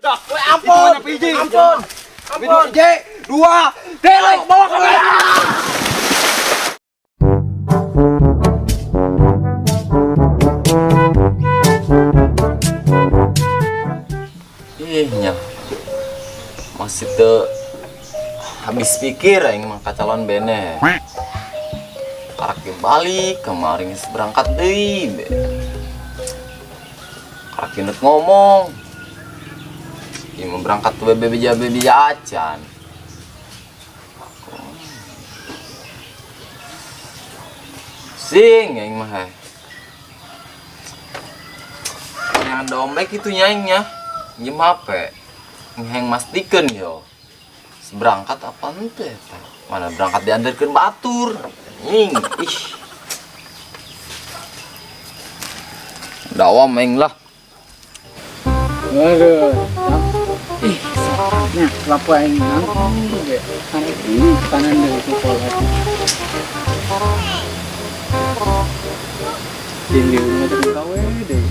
Woi, ampun. Ampun. Ampun. J, dua, tiga, bawa ke. Ih, nya. Masih teu habis pikir aing mah ka calon bene. Karak ge balik, kemarin geus berangkat deui. Be. Karak ge ngomong. Ieu mah berangkat tuh bebe beja beja acan. Sing aing mah heh. Yang dombek itu nyaingnya. Njem HP. Ngeheng mastikeun yo. Berangkat apa ente eta? Mana berangkat diantarkeun batur. Anjing, ih. Dawa aing lah. Aduh. Ih, nya kelapa aing nang ge. Kan ini kanan dari sekolah. Jadi ngajak gawe deh.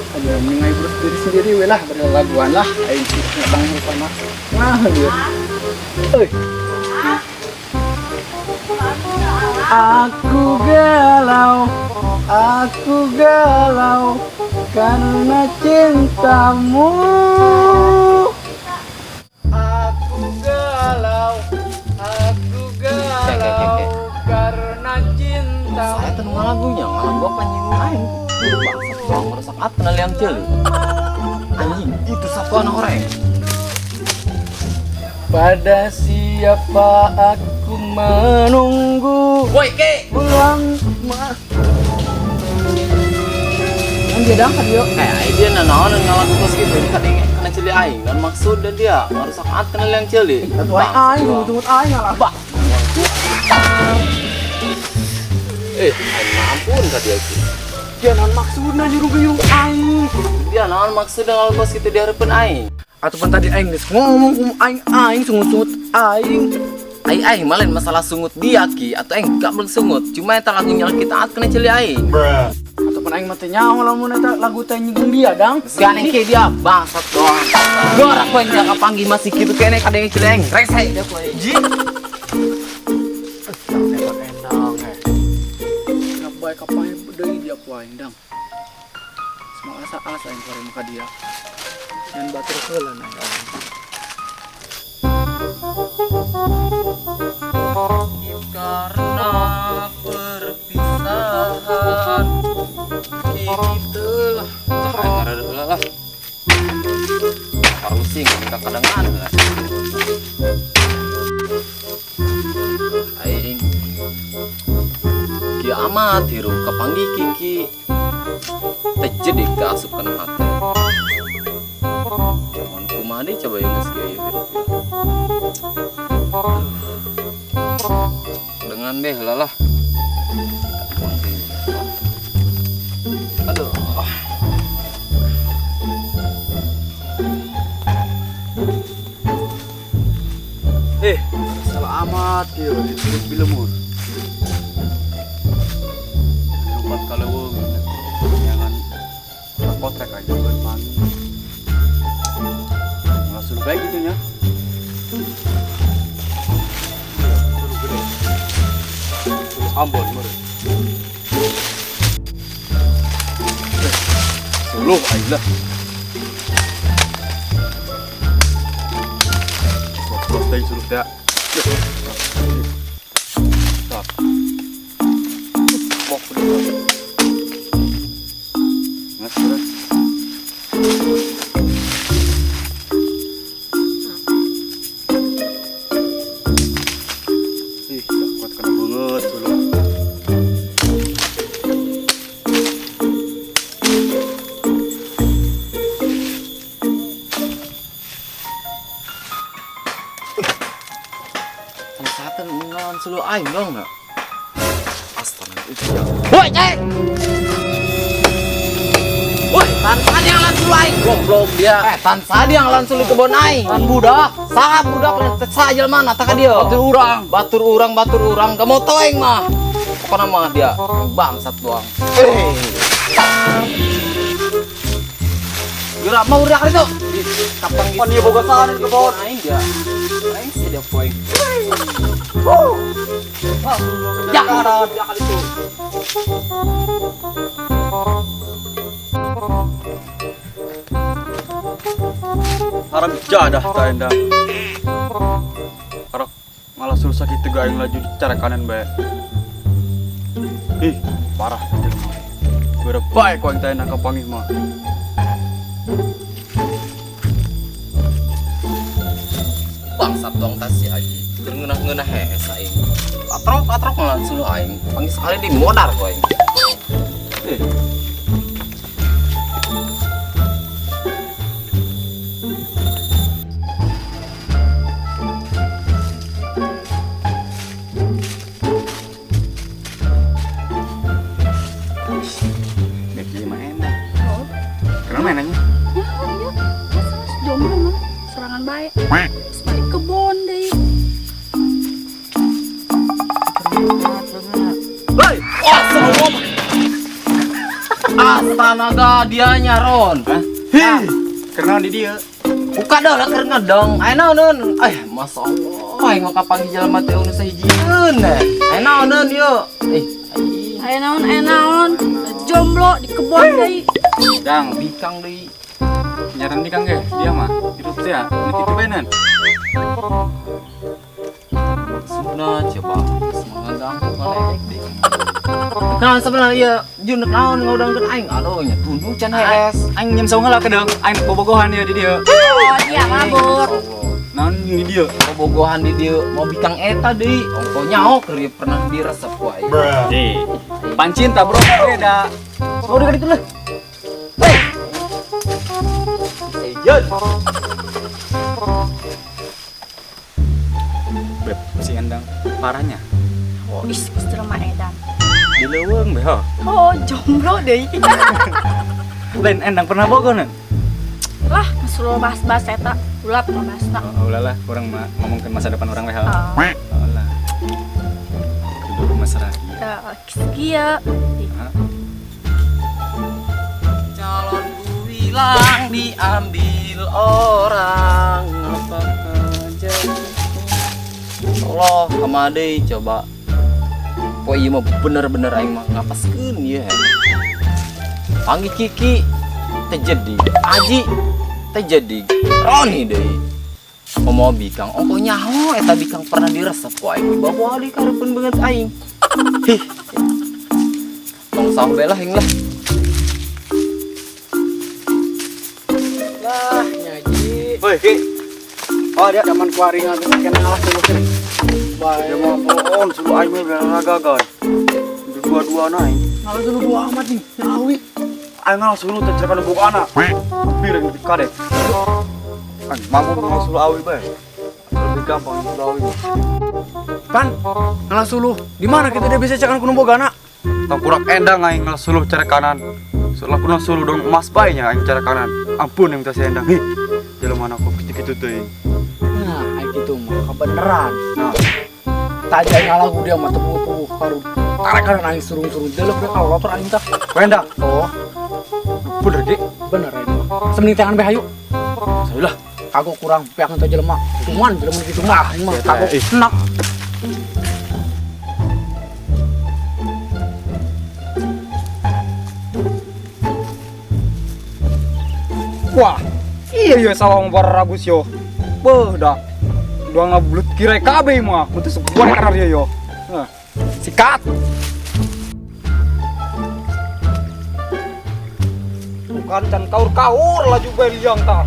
Ada mending aing terus diri sendiri we lah, berlaguan lah. Aing bang lupa mah. Nah, dia. Euy. Aku galau karena cintamu. Aku galau, aku galau karena cintamu. Saya teu lagunya, malah gua panjang aing. Bangsat doang merusak atna liang ceuli. Anjing, itu satu anak orang. Pada siapa aku menunggu? Woi, ke. Pulang mah. Yang dia dang dia. Eh, dia nanaon ngalagu kos kitu kadang kena ceuli aing dan maksud dan dia merusak atna liang ceuli. Atuh aing aing tunggu aing ngalah. Bah. Eh, aing mah ampun ka dia ki. Dia naon maksudna nyuruh-nyuruh aing. Dia naon maksudna ngalagu kos kitu di hareupeun aing. Ataupun tadi aing geus ngomong ku aing aing sungut-sungut aing. Aing aing malah masalah sungut dia ki atau aing gak boleh sungut. Cuma eta lagu nyala kita at kena ceuli aing. Ataupun aing mah teh nyaho lamun eta lagu teh nyinggung dia dang. Gane ke dia bangsat doang. Gorak banyak kapanggih masih gitu kene kadang ceuli aing. Rese dia ku aing. Ji. Eta endang eh. Kapai kapai deui dia ku aing dang. Semua asa-asa aing kore muka dia. Dan batur heula na aing. Karena perpisahan kini telah tahan lah lah. Parusing kita kadangan lah. Aing kiamat hirup kapanggih kiki teu jadi kaasup kana hate. Cuman kumaha deui coba yang geus kieu hirup. Dengan beh lah lah. Aduh. Eh, salah amat ya, ditulis bilemur. Lupat kaleweng, jangan kotrek aja buat pagi. Langsung baik gitu nya. Gede. Ambon mere. Suluh aing lah. Terus teh suluh teh. Tak. Bok udah. Ngas udah. Ih, gak kuat kena banget suluh. Suluh aing dong enggak? Astaga, itu ya. Woi, cek. Woi, tanpa dia ngalan suluh aing. Goblok dia. Eh, tanpa dia ngalan suluh kebon aing. Tan budak, saha budak teh jelema mana tah ka dia. Batur urang, batur urang, batur urang, gak moto aing mah. Pokona mah dia bangsat doang. Eh. Geura mau udah itu. Kapan Pan ieu boga saha di kebon? Aing dia. Aing sih dia poing. Ya, ya kali itu. Haram jadah ta endang. Arek malah susah kitu ge aing laju cara kanan bae. Ih, parah jelema. Geura bae ku aing teh enak kapanggih mah. Bangsat dong tas si Haji. Keur ngeunah-ngeunah hees aing. Atrok-atrok malah suluh aing. Panggil sekali di modar ku aing. Eh. Beb jadi mah enak. Kenapa mainannya? Ya, iya. Masa jomblo mah serangan baik. Terus balik kebon deh. Hei, Astanaga dianya Ron. Hih, kenal di dia. Buka dah lah keur ngedong. Aya naon? Eh, masyaallah. Aing mah kapanggih jelema teh nu sahijieun eh. Aya naon ieu? Eh, aing Aya naon, aya naon. Jomblo di kebon deui. Dang, bikang deui. nyaran bikang ge, dia mah. Hidup teh ya, nu kitu bae nan. Suna coba semangat ganggu ngalek deui. Nah, sebenarnya ieu jun naon ngaudangkeun aing. Aduh nya tunduk can hees. Aing nyem saung heula kedeung, aing bobogohan dia di dieu. Oh, dia mabur. Naon di dieu? Bobogohan di dieu mau bikang eta deui. Ongko nyaho keur ieu pernah diresep ku aing. Ih, pancinta bro, beda. Oh, udah gitu lah. Hei. Sejen. Beb, si Endang parahnya. Oh, is geus jelema edan. Di leuweung be ho. Oh, jomblo deui. Lain Endang pernah bogoh nan? Lah, geus lo bahas-bahas eta. Ulah pernah bahasna. Oh, ulah lah, urang mah ngomongkeun masa depan urang we ho. Oh. Oh lah. Kudu mesra kieu. Ya, kieu. Hah? Calon hilang diambil orang apakah jadi Allah kamade coba poe ieu mah bener-bener aing mah ngapaskeun ieu he. Panggil Kiki teu jadi, Aji teu jadi, Roni deui. Komo bikang ongkoh nyaho eta bikang pernah diresep ku aing dibawa deui ka hareupeun beungeut aing. Hih. Tong sawah bae lah aing lah. Lah, nyaji. Woi, Ki. Oh, dia Zaman kuari ngageus kena ngalah suluh teh. Bae. dia mah bohong suruh aing mah olahraga kan. Dua-dua aing. Ngalah suluh dua amat nih, nyawi. Aing ngalah suluh teh cerakan boga anak. Hampir aing di kadek. Aing mampu ngalah suluh awi bae. Lebih gampang suluh awi. Pan, ngalah suluh. Di mana kita dia bisa cakan kuno boga anak? Tangkurak endang aing ngalah suluh cara kanan. Soalnya kuno suluh dong emas bae nya aing cara kanan. Ampun yang tas endang. Hih. Jelema mana kok gitu teh. Nah, aing gitu mah kebeneran. Nah, Taja ngalah ku dia mah tepuh-tepuh karu. Tarik kanan aing surung-surung delep dia kalau lotor aing tah. endang. Oh, Bener Ki. bener aing mah. Semening tangan bae hayu. Salah. Kagok kurang pihak teh jelema. Cuman jelema gitu mah aing mah kagok Eh. enak. Wah, iya iya sawang para ragus yo. Beuh dah. Dua ngabelut kirai kabeh mah. Mutus sebuah karar dia yo. Nah, sikat. Bukan can kaur-kaur laju bae liang tah.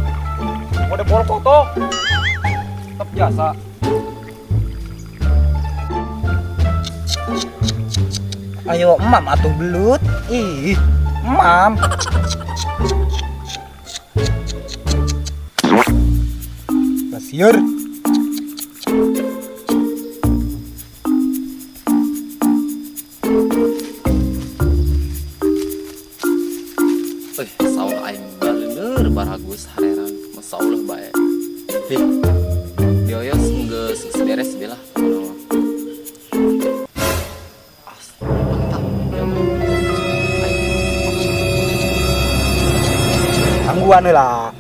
Mode bol kotok. Tetep biasa. Ayo emam atuh belut. Ih, emam. Basieur. Eh, sawah aing baleuneur baragus hareran. Masyaallah bae. Hih. Dioyos geus geus beres be lah. Tangguh Buruan heula.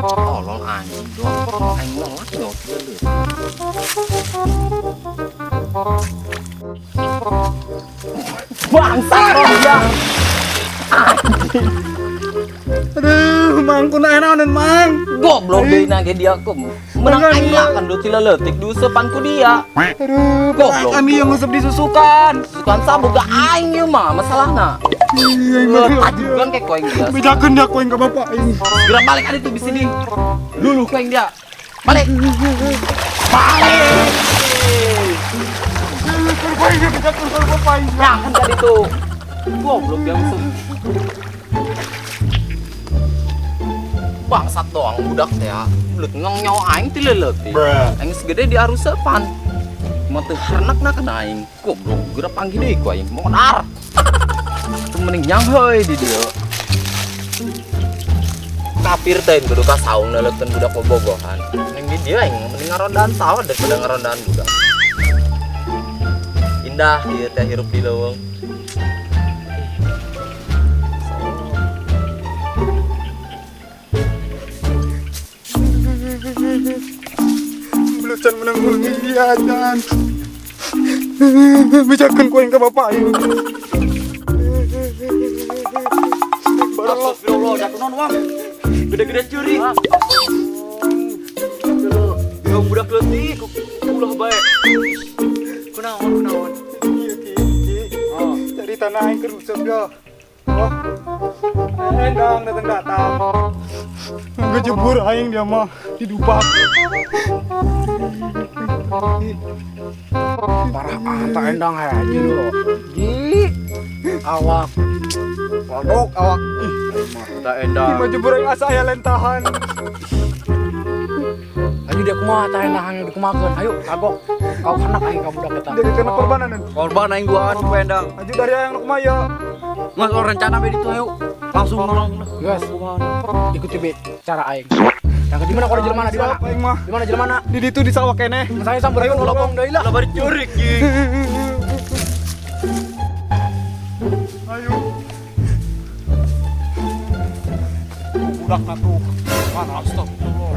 Tolol anjing doang. Aing nolak yo. Bangsa dia. Aduh, mang kuna enaonan mang. Goblok deui na ge dia kok. Menang aing lah kan duit leutik diusepan ku dia. Aduh, goblok. Kami yang ngusep disusukan. Susukan saboga aing ieu mah masalahna. Tajukan kayak koeng dia. Bedakeun dia koeng ka bapak aing. Gerak balik ada tuh di sini. Luluh koeng dia. Balik. Balik. Ya kan tadi tuh. Goblok dia langsung. Bangsat doang budak teh. Belut ngong nyawa aing ti leuleut. Aing segede di arusepan. Mah teu harnakna kana aing. Goblok geura panggih deui ku aing. Modar. Mending nyangheui di dieu. Kafir teh kudu ka saung leuleutkeun budak bobogohan. Mending di dieu aing mending ngarondaan sawah daripada ngarondaan budak. Indah ieu teh hirup di leuweung. Belucan menang dia dan bejakeun ku aing ka bapak aing. Astagfirullah, jatuh non wang. Gede-gede curi. Ya budak leutik, ulah bae. Kunaon kunaon. Ieu ki, ki. Cari tanah aing keur usep dah. Oh. Endang datang-datang. Ngejebur aing dia mah didupak. Parah anta endang aja lo. Gi. Awak. Kodok awak. Ih, mata endang. Mah jebur aing asa aya lentahan. Ayo dia kumaha tah endang dikumakeun. Ayo kagok. Kau kanak aing ka budak eta. Jadi kena korbanan. Korban aing duaan ku endang. Aju dari aing nu kumaha ya. Mas rencana be ditu ayo. Langsung nolong. Guys, ikuti be cara aing. Yang di mana kau jelema di mana? Aing mah. Di mana jelema? Di ditu di sawah keneh. Saya sampeurkeun lobong deui lah. Lah bari curik ye. Ayo. Budak na tuh. Mana astagfirullah.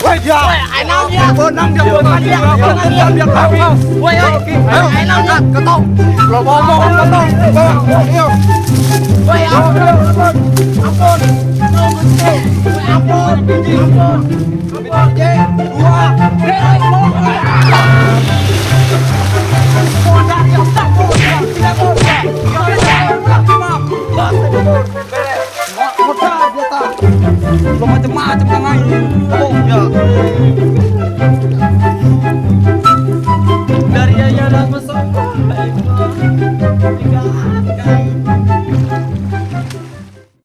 Woi dia. Aing dia. Benang dia, benang dia. Benang dia kami. Woi, ayo aing dia ketong. Ngomong ketong. Ayo. Woi, ampun. Ampun. Ampun. Ampun. Dua. Belum macem-macem kang aing. Oh ya. Dari ayah dan mesum.